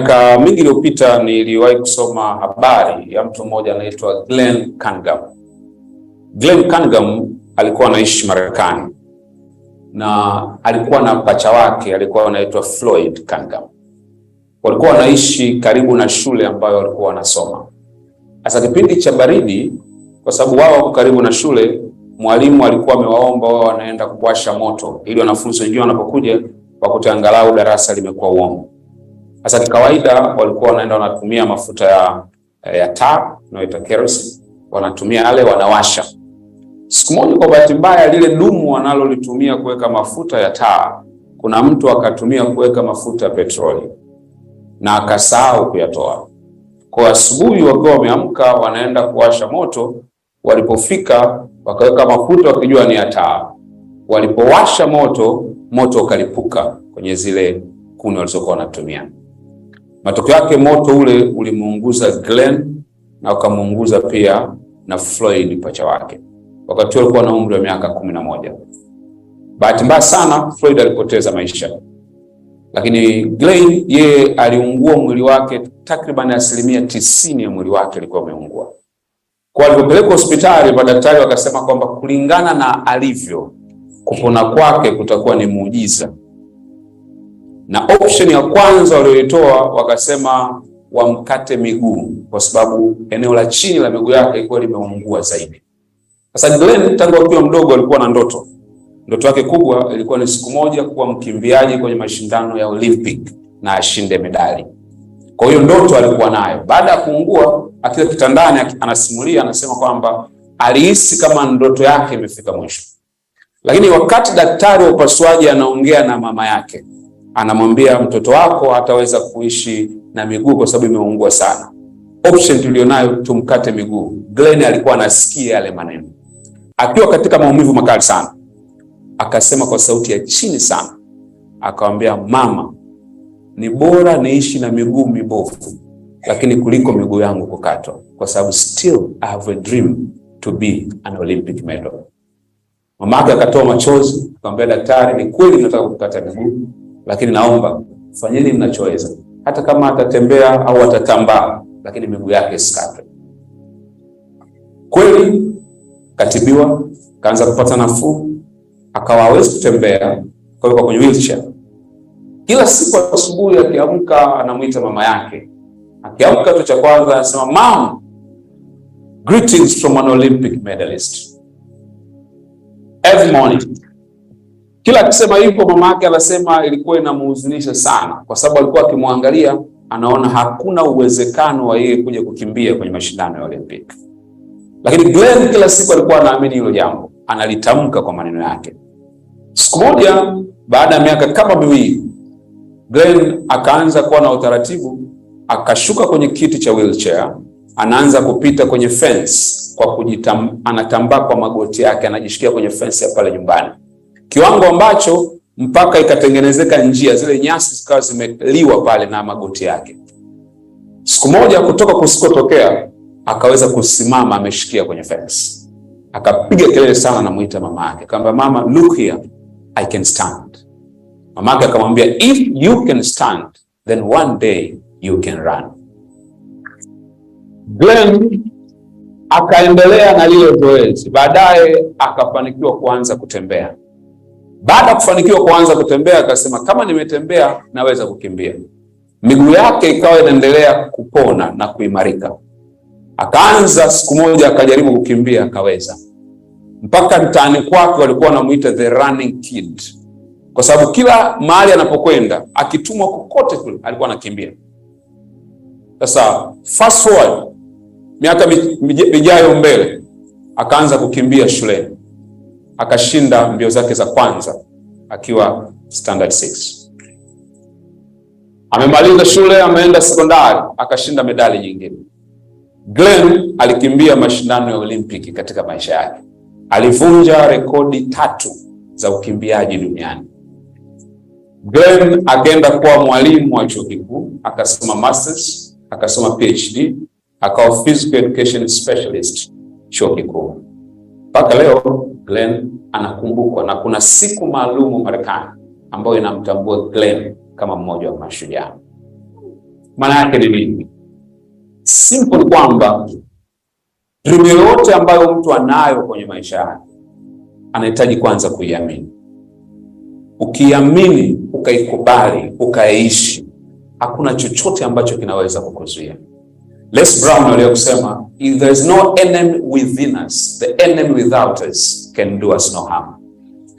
Miaka mingi iliyopita niliwahi kusoma habari ya mtu mmoja anaitwa Glenn Cunningham. Glenn Cunningham alikuwa anaishi Marekani na alikuwa na pacha wake alikuwa anaitwa Floyd Cunningham. Walikuwa wanaishi karibu na shule ambayo walikuwa wanasoma. Sasa kipindi cha baridi, kwa sababu wao wako karibu na shule, mwalimu alikuwa amewaomba wao wanaenda kuwasha moto ili wanafunzi wengine wanapokuja wakute angalau darasa limekuwa warm. Sasa kikawaida walikuwa wanaenda wanatumia mafuta ya taa tunayoita kerosene, wanatumia yale wanawasha. Siku moja kwa bahati mbaya, lile dumu wanalolitumia kuweka mafuta ya taa, kuna mtu akatumia kuweka mafuta ya petroli na akasahau kuyatoa. Kwa asubuhi wakiwa wameamka wanaenda kuwasha moto, walipofika wakaweka mafuta wakijua ni ya taa. Walipowasha moto, moto ukalipuka kwenye zile kuni walizokuwa wanatumia. Matokeo yake moto ule ulimuunguza Glenn na ukamuunguza pia na Floyd pacha wake. Wakati huo alikuwa na umri wa miaka 11. Bahati mbaya sana Floyd alipoteza maisha, lakini Glenn yeye aliungua mwili wake, takriban 90% ya mwili wake alikuwa ameungua. Kwa alipopelekwa hospitali, madaktari wakasema kwamba kulingana na alivyo, kupona kwake kutakuwa ni muujiza na option ya kwanza walioitoa wakasema wamkate miguu, kwa sababu eneo la chini la miguu yake ilikuwa limeungua zaidi. Sasa Glenn tangu akiwa mdogo alikuwa na ndoto. Ndoto yake kubwa ilikuwa ni siku moja kuwa mkimbiaji kwenye mashindano ya Olympic na ashinde medali. Kwa hiyo ndoto alikuwa nayo. Baada ya kuungua, akiwa kitandani anasimulia, anasema kwamba alihisi kama ndoto yake imefika mwisho. Lakini wakati daktari wa upasuaji anaongea na mama yake, anamwambia mtoto wako hataweza kuishi na miguu kwa sababu imeungua sana. Option tulionayo tumkate miguu. Glenn alikuwa anasikia yale maneno akiwa katika maumivu makali sana, akasema kwa sauti ya chini sana, akamwambia mama, ni bora niishi na miguu mibovu, lakini kuliko miguu yangu kukatwa, kwa sababu still I have a dream to be an Olympic medal. Mamake akatoa machozi, akamwambia daktari, ni kweli nataka kukata miguu, lakini naomba fanyeni mnachoweza, hata kama atatembea au atatambaa, lakini miguu yake isikatwe. Kweli katibiwa, kaanza kupata nafuu, akawa hawezi kutembea, akawekwa kwenye wheelchair. Kila siku asubuhi akiamka, anamwita mama yake. Akiamka tu cha kwanza anasema, "Mom, greetings from an Olympic medalist." Every morning. Kila akisema hivyo, mama yake anasema ilikuwa inamuhuzunisha sana, kwa sababu alikuwa akimwangalia anaona hakuna uwezekano wa yeye kuja kukimbia kwenye mashindano ya Olympic. Lakini Glenn kila siku alikuwa anaamini hilo jambo, analitamka kwa maneno yake. Siku moja baada ya miaka kama 2, Glenn akaanza kuwa na utaratibu, akashuka kwenye kiti cha wheelchair, anaanza kupita kwenye fence kwa anatambaa kwa magoti yake, anajishikia kwenye fence ya pale nyumbani, kiwango ambacho mpaka ikatengenezeka njia, zile nyasi zikawa zimeliwa pale na magoti yake. Siku moja kutoka kusikotokea akaweza kusimama ameshikia kwenye fence, akapiga kelele sana, namuita mama yake, akamwambia mama, look here, I can stand. Mama yake akamwambia, if you can stand then one day you can run. Glenn akaendelea na lile zoezi, baadaye akafanikiwa kuanza kutembea. Baada ya kufanikiwa kuanza kutembea, akasema kama nimetembea naweza kukimbia. Miguu yake ikawa inaendelea kupona na kuimarika. Akaanza siku moja akajaribu kukimbia, akaweza. Mpaka mtaani kwake walikuwa wanamuita the running kid, kwa sababu kila mahali anapokwenda akitumwa kokote kule alikuwa anakimbia. Sasa fast forward miaka mijayo mbele, akaanza kukimbia shuleni, akashinda mbio zake za kwanza akiwa standard 6. Amemaliza shule, ameenda sekondari, akashinda medali nyingine. Glenn alikimbia mashindano ya Olimpiki katika maisha yake. Alivunja rekodi 3 za ukimbiaji duniani. Glenn akaenda kuwa mwalimu wa chuo kikuu, akasoma masters, akasoma PhD, akawa physical education specialist chuo kikuu. Mpaka leo Glenn anakumbukwa na kuna siku maalumu Marekani ambayo inamtambua Glenn kama mmoja wa mashujaa. Maana yake ni nini? Simple ni kwamba dream yoyote ambayo mtu anayo kwenye maisha yake anahitaji kwanza kuiamini. Ukiamini, ukaikubali, ukaiishi, hakuna chochote ambacho kinaweza kukuzuia. Les Brown aliwahi kusema, "If there is no enemy within us, the enemy without us can do us no harm."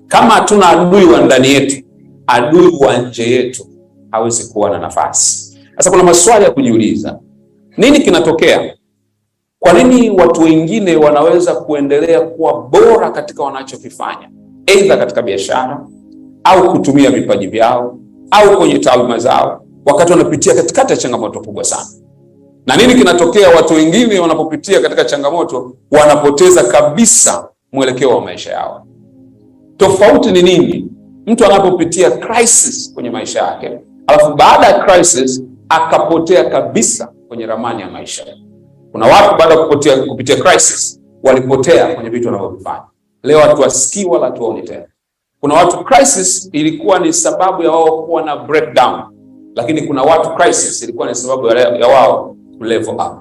Kama hatuna adui wa ndani yetu, adui wa nje yetu hawezi kuwa na nafasi. Sasa kuna maswali ya kujiuliza. Nini kinatokea? Kwa nini watu wengine wanaweza kuendelea kuwa bora katika wanachokifanya, aidha katika biashara au kutumia vipaji vyao au kwenye taaluma zao, wakati wanapitia katikati ya changamoto kubwa sana? Na nini kinatokea watu wengine wanapopitia katika changamoto, wanapoteza kabisa mwelekeo wa maisha yao? Tofauti ni nini? Mtu anapopitia crisis kwenye maisha yake, alafu baada ya crisis akapotea kabisa kwenye ramani ya maisha. Kuna watu baada ya kupitia crisis walipotea kwenye vitu wanavyovifanya. Leo hatuwasikii wala hatuwaoni tena. Kuna watu crisis ilikuwa ni sababu ya wao kuwa na breakdown, lakini kuna watu crisis ilikuwa ni sababu ya wao level up.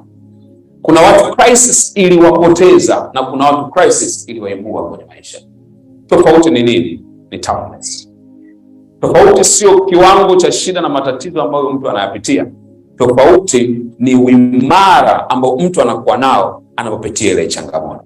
Kuna watu crisis iliwapoteza na kuna watu crisis iliwaibua kwenye maisha. Tofauti ni nini? Ni toughness. Tofauti sio kiwango cha shida na matatizo ambayo mtu anayapitia. Tofauti ni uimara ambao mtu anakuwa nao anapopitia ile changamoto.